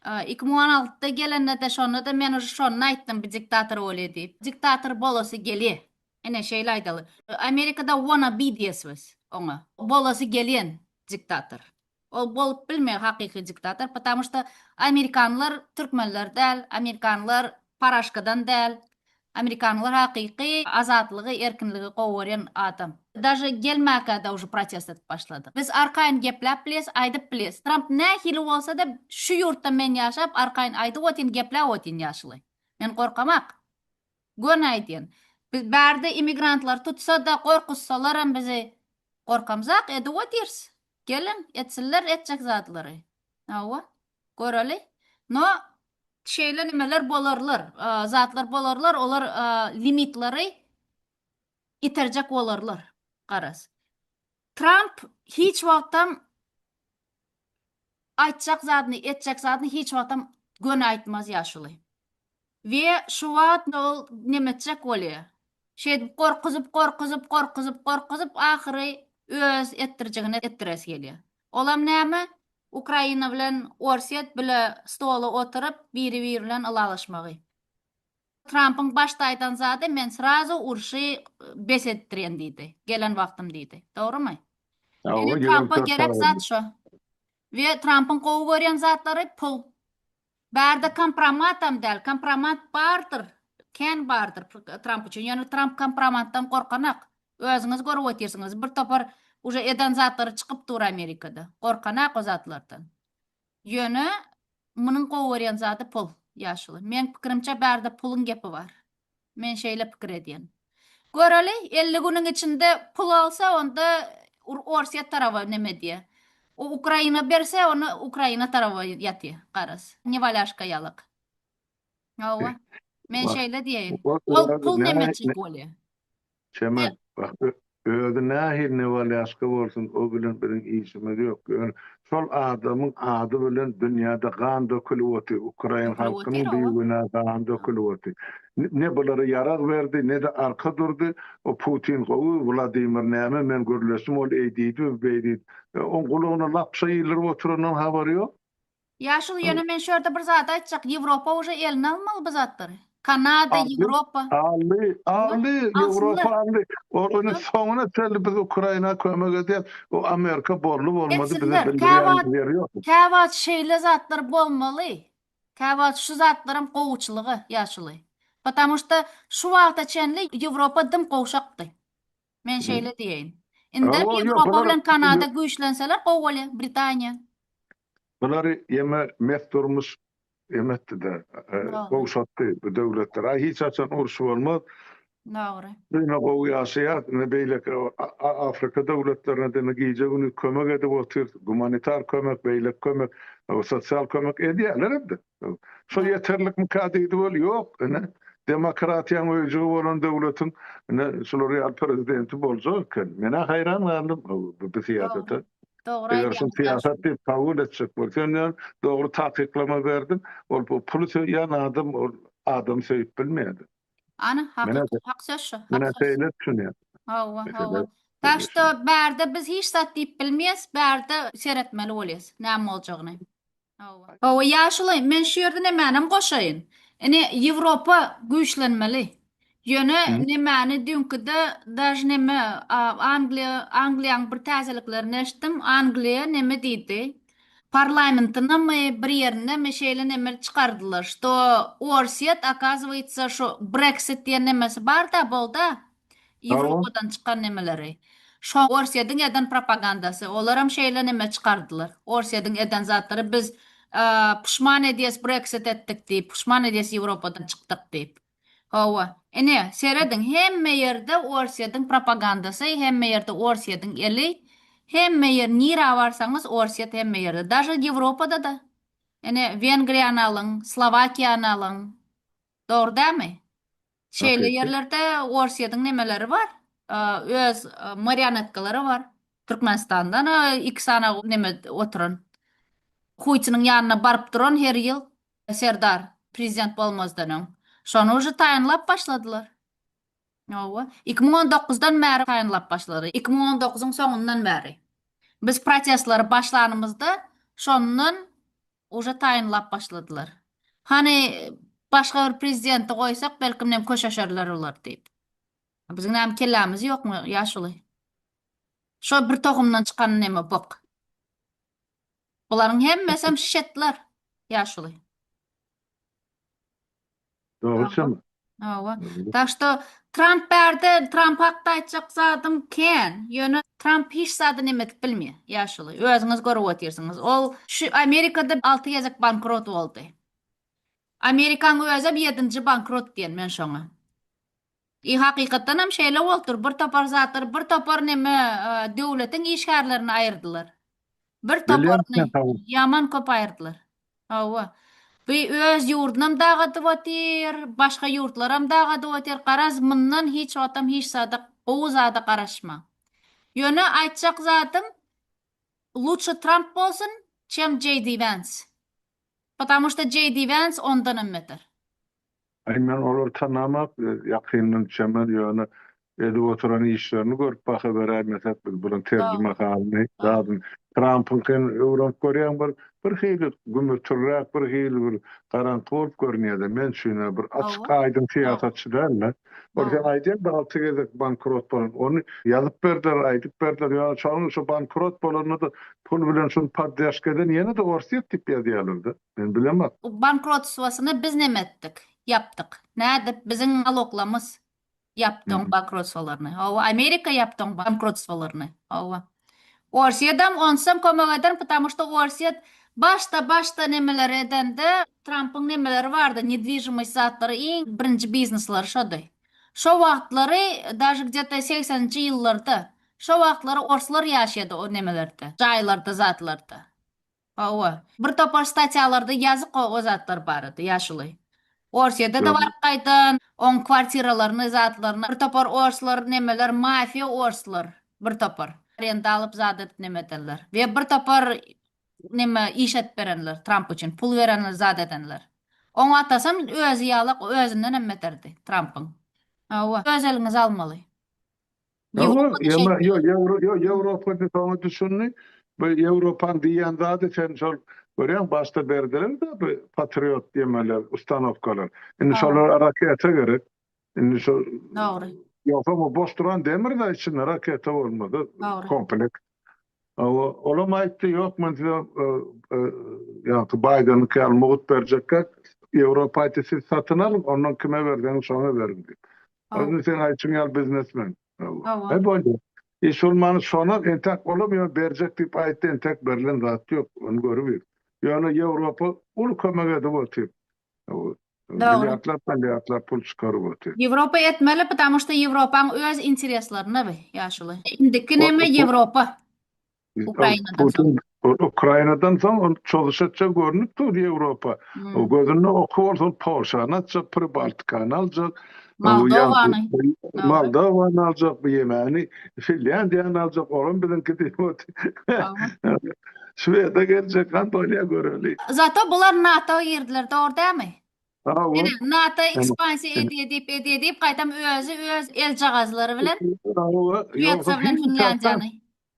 2016-da gelende-de şonda-da men uje şonda aýtdym, bi diktator bolýa diýip. Diktator bolasy gelýä. Ine şeýle aýdaly. Amerikada wanna be diýeswes oňa. Bolasy gelýän diktator. Ol bolup bilmeýär hakyky diktator, потому что amerikanlar türkmenler däl, amerikanlar paraşkadan däl. Amerikanlar hakyky azatlygy, erkinligi gowy görýän adam. Daže gelmäkä-de уже protest edip başlady. Biz arkaýyn gepläp bilýäs, aýdyp bilýäs. Tramp nähili bolsa-da şu ýurtda men ýaşap arkaýyn aýdyp otyryn, gepläp otyryn ýaşuly. Men gorkamak. Göni aýdýan. Biz bärde immigrantlar tutsa-da, gorkuzsalaram bizi gorkamzak, edip otyrys. Geliň, etsinler etjek zatlary. Hawa, göreli. No, şeýle nimeler bolarlar, zatlar bolarlar, olar limitleri iterjek bolarlar, garaz. Tramp hiç wagtam aýtjak zadyny, etjek zadyny hiç wagtam göni aýtmaz ýaşuly. We şu wagt ol neme etjek bolýa. Şeýdip gorkuzyp, gorkuzyp, gorkuzyp, gorkuzyp ahyry öz etdirjegini etdiresi gelýä. Olam näme? Ukraina bilen Orsýet bile stola oturyp biri-biri bilen ylalaşmagy. Trampyň başda aýdan zady men srazu urşy bes etdirýän diýdi. Gelen wagtym diýdi. Dogrymy? Indi Trampa gerek zat şo. We Trampyň gowy görýän zatlary pul. Bärde kompromatam däl, kompromat bardyr, kän bardyr Tramp üçin. Ýöne Tramp kompromatdan gorkanak. Özüňiz görüp otyrsyňyz, bir topar uje eden zatlary çykyp dur Amerikada. Gorkanak o zatlardan. Ýöne munuň gowy görýän zady pul, ýaşuly. Meň pikirimçe bärde puluň gepi bar. Men şeýle pikir edýän. Göreli, 50 günüň içinde pul alsa, onda Orsýet taraba neme edýär. O Ukraina berse, onda Ukraina taraba ýatýar, garaz. Newalýaşka ýalak. Hawa. Men şeýle diýeýin. Ol pul neme etjek bolýar. Çemen, bak, özi nähili newalýaşka bolsun, o bilen biziň işimiz ýok. Ýöne şol adamyň ady bilen dünýäde gan dökülip otyr, ukrain halkynyň bigünä gany dökülip otyr. Ne bulara ýarag berdi, ne-de arka durdy. O Putin gowy, Wladimir näme, men gürleşdim, ol eý diýdi, bu beý diýdi. Oň gulagyna lapşa ildirip oturandan habary ýok. Ýaşuly ýöne men şu ýerde bir zat aýtjak Ýewropa uje eline almaly bu zatlary. Kanada, Aldy, Ýewropa. aldy, aldy, Alsynlar. Ýewropa aldy. Ony soňuna çenli biz Ukraina kömek edýäs. O Amerika boldy bolmady bize Etsinler. bildirýän Käwagt ýeri ýok. käwagt şeýle zatlar bolmaly. Käwagt şu zatlaram gowuçylyga ýaşuly. Потому что şu wagta çenli Ýewropa dym gowşakdy. Men şeýle diýeýin. Indem Hawa, ýok, Ýewropa bular bilen Kanada güýçlenseler gowy bolýar, Britaniýa. Bulary ýeme mes durmuş emetdi-de, Dogry. gowşatdy bu döwletler. Aý hiç haçan uruş bolmaz. Dogry. Ine gowy ýaşaýas, ine beýleki Afrika döwletlerine de ine gije-gündiz kömek edip otyrys, gumanitar kömek, beýleki kömek, sosial kömek edýärler-de. Şo ýeterlikmika diýdi weli, ýok, ine demokratiýaň öýjügi bolan döwletiň ine şular ýaly prezidenti boljak eken. Men-ä haýran galdym bu syýasata. Dogry Eger şuny aýdýaňyz syýasat ýaşuly. diýip kabul etjek bolsa, sen ýöne dogry takyklama berdiň, ol puly söýýän adam ol adamy söýüp bilmeýär. Ana, Menä hakykat, hak söz şu, hak menä söz. şeýle düşünýän. Hawa, Mesele hawa. Tak şeýle şto bärde biz hiç zat diýip bilmeýäs, bärde seretmeli bolýas näme boljagyny. Hawa. Hawa, ýaşuly, men şu ýerde nemänem goşaýyn. Ine, Ýewropa güýçlenmeli. Ýöne Hı. nemäni düňküde daž neme Angliýa, Angliýaň bir täzeliklerini eşitdim. Angliýa neme diýdi? Parlamentindemi, bir ýerindemi şeýle neme çykardylar, şto Orsýet okazywaytsa şu Brexit diýen nemesi bar-da, bolda, Hawa. Ýewropadan çykan nemeleri. Şo Orsýetiň eden propagandasy. Olaram şeýle neme çykardylar. Orsýetiň eden zatlary biz puşman edýäs Brexit etdik diýip, puşman edýäs Ýewropadan çykdyk diýip. Hawa. Ine, serediň, hemme ýerde Orsýetiň propagandasy, hemme ýerde Orsýetiň eli, hemme ýer, nirä barsaňyz Orsýet hemme ýerde. Daže Ýewropada-da. Ine, Wengriýany alyň, Slowakiýany alyň. Dogry dälmi? Şeýle Hakyky. ýerlerde Orsýetiň nemeleri bar, öz marionetkalary bar. Türkmenistandan iki sany neme oturan. Putiniň ýanyna baryp duran her ýyl Serdar prezident bolmazdan öň. Şony uje taýynlap başladylar. Hawa. 2019-dan bäri taýynlap başlady. 2019-yň soňundan bäri. Biz protestleri başlanymyzda şondan Uje taýynlap başladylar. Hany başga bir prezidenti goýsak belkim nem köşeşerler olar diýip. Biziň näme kellämiz ýokmy ýaşuly? Şo bir tohumdan çykan neme bok. Bularyň hemmesem şetler ýaşuly. Dogry çyn. Hawa. Tak şto Tramp bärde Tramp hakda aýtjak zadym kän. Ýöne Tramp hiç zady neme edip bilmeýär ýaşuly. Özüňiz görüp otyrsyňyz. Ol şu Amerikada 6 gezek bankrot boldy. Amerikaň özem ýedinji bankrot diýen men şoňa. I hakykatdan hem şeýle bolupdyr. Bir topar zatlar, bir topar neme döwletiň işgärlerini aýyrdylar. Bir toparyny ýaman köp aýyrdylar. Hawa. Bu öz ýurdunam dagadyp otyr, başga ýurtlaram dagadyp otyr. Garaz, mundan hiç wagtam hiç zada, gowy zada garaşmaň. Ýöne aýtjak zadym, lutşy Tramp bolsun, çem JD Vance. Потому что JD Vance ondanam beter. Aý men olary tanamak, ýakyndan çemen ýöne edip oturan işlerini görüp baha beräýmesek biz bulan terjimehalyny zadyny Trampyňkyny öwrenip görýäň bir bir hili gümürtirräk bir hili bir garaňky bolup görünýärde men üçin bir açyk aýdyň syýasatçy dälde. Ol sen aýdýaň bir alty gezek bankrot bolan ony ýazyp berdiler aýdyp berdiler ýöne şonuň şu bankrot bolanda-da pul bilen şuny podderşka eden ýene-de Orsýet diýip ýazýarlarda. Men bilemok. Bankrotstwosyny biz neme etdik? Ýapdyk. Nädip? Biziň naloglamyz ýapdy oň bankrotstwolaryny. Hawa, Amerika ýapdy oň bankrotstwolaryny. Hawa. Orsýedem onsam kömek eder, потому что Orsýet başda başda nemeleri edende Trampyň nemeleri bardy, nedwižimost zatlary iň birinji biznesleri şody. Şo wagtlary daže gde-to segseninji ýyllarda şo wagtlary orslar ýaşaýady o nemelerde, jaýlarda zatlarda. Hawa. Bir topar statýalarda ýazyk o zatlar barada, ýaşuly. Orsýede-de baryp gaýdan, oň kwartiralaryny, zatlaryny, bir topar orslar, nemeler, mafiýa orslar, bir topar. Arenda alyp zat edip neme edenler. We bir topar neme iş edip berenler Tramp üçin, pul berenler, zat edenler. Oň atasam özi ýalak, özündenem beterdi Trampyň. Hawa. Öz eliňize almaly. Ýewropa ýok, Ýewropa soňa düşündi. Bu Ýewropaň diýýän zady sen şol görýäň başda berdiler-de bu patriot diýmeler, ustanowkalar. Indi şolara raketa gerek. Indi şo Dogry. Ýogsa bu boş duran demir-de içinde raketa bolmasa kompleks. Hawa, olam aýtdy, ýok men size ýaňky Baýdeniňki ýaly mugt berjekkä, Ýewropa aýtdy, siz satyn alyň, ondan kime berseňiz şoňa beriň diýip. Indi seň aýtşyň ýaly biznesmen. Hawa. He bolýar. Iş bolmany şona entäk olam ýöne berjek diýip aýtdy, entäk berlen zat ýok, ony görüp ýör. Ýöne Ýewropa uly kömek edip otyr. Milliardlap milliardlap pul çykaryp otyr. Ýewropa etmeli, потому что Ýewropaň öz intereslerinde bi, ýaşuly. Indiki neme Ýewropa. Ukrainadan soň. Putin Ukrainadan soň ol çozuş etjek görnüp dur Ýewropa. O gözünde oky bolsa Polşany atjak, Pribaltikany aljak. Moldowany. Moldowany aljak, bu ýemeni, Finlýandiýany aljak, olam biziňki diýip otyr. Şwede geljek han bolýa göreli. Zato bular NATO girdiler dogry dälmi? Ine NATO ekspansiýa edýä diýip edýä diýip gaýtam özi öz eljagazlary bilen Şwesiýa bilen Finlýandiýany.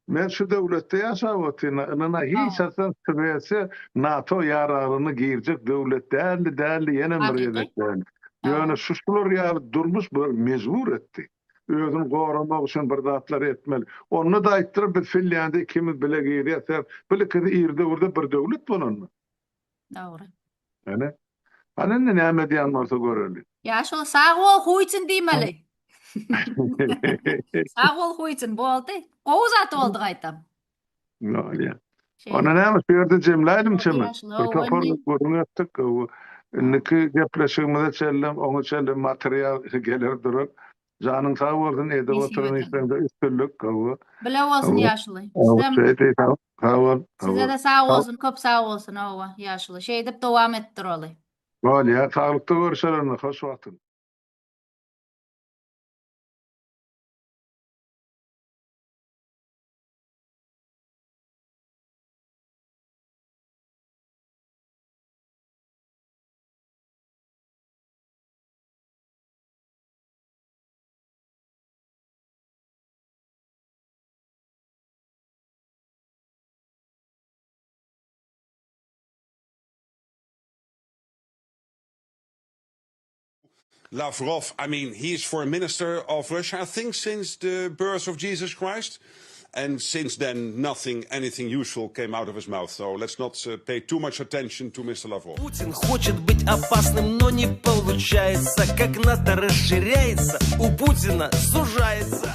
Men şu döwletde ýaşap otyryn ynana hiç haçan Şwesiýa NATO ýaraglygyna girjek döwlet däldi däldi ýenem bir gezek däldi. Ýöne şu şular ýaly durmuş bulary mejbur etdi. Özüni goramak üçin bir zatlar etmeli. Onda-da aýtdylar biz Finlýandiýa ikimiz bile girýäs sebäbi bil ikisi ir döwürde bir döwlet bolanda. Dogry. Ene. Hany indi näme edýän bolsa göreli. Ýaşuly sag bol huýçyn diýmeli. Sag bol huýçyn boldy. Gowy zat boldy gaýtam. Bolýa. Onda näme şu ýerde jemläýlim çemen. Bir topar gürrüň etdik. Indiki gepleşigimize çenli, oňa çenli material geler durar. Janyň sag bolsun, edip oturan işleriňde üstünlik. Bile bolsun ýaşuly. Sag bol. Size-de sag bolsun, köp sag bolsun, hawa, ýaşuly. Şeýdip dowam etdir oly. Bolýa, saglykda görüşelim onda, hoş wagtyň. Lavrov, I mean, he is foreign minister of Russia, I think, since the birth of Jesus Christ. And since then, nothing, anything useful came out of his mouth. So let's not uh, pay too much attention to Mr. Lavrov. Путин хочет быть опасным, но не получается. Как НАТО расширяется, у Путина сужается.